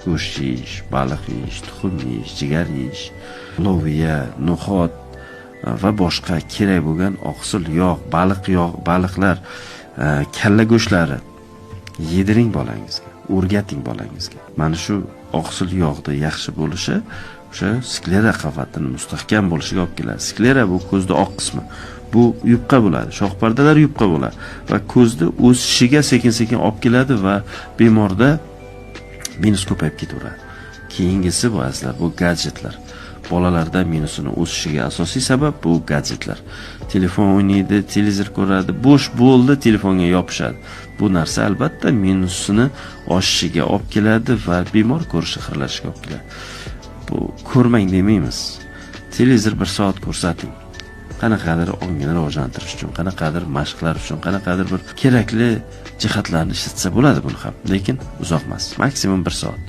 Go'sht yeyish, baliq yeyish, tuxum yeyish, jigar yeyish, loviya, no'xat va boshqa kerak bo'lgan oqsil yog', baliq yog', baliqlar, kalla go'shtlari yediring bolangizga, o'rgating bolangizga. Mana shu oqsil yog'da yaxshi bo'lishi o'sha sklera qavatini mustahkam bo'lishiga olib keladi. Sklera bu ko'zda oq qismi. Bu yupqa bo'ladi, shox pardalar yupqa bo'ladi va ko'zni o'sishiga sekin-sekin olib keladi va bemorda minus ko'payib ketaveradi. Keyingisi bu, azizlar, bu gadjetlar. Bolalarda minusini o'sishiga asosiy sabab bu gadjetlar. Telefon o'ynaydi, televizor ko'radi, bo'sh bo'ldi, telefonga yopishadi. Bu narsa albatta minusini oshishiga olib keladi va bemor ko'rishi xiralashishiga olib keladi. Bu ko'rmang demaymiz. Televizor 1 soat ko'rsating. Qanaqadir ongini rivojlantirish uchun, qanaqadir mashqlar uchun, qanaqadir bir kerakli jihatlarni ishlatsa bo'ladi buni ham, lekin uzoq emas, maksimum 1 soat.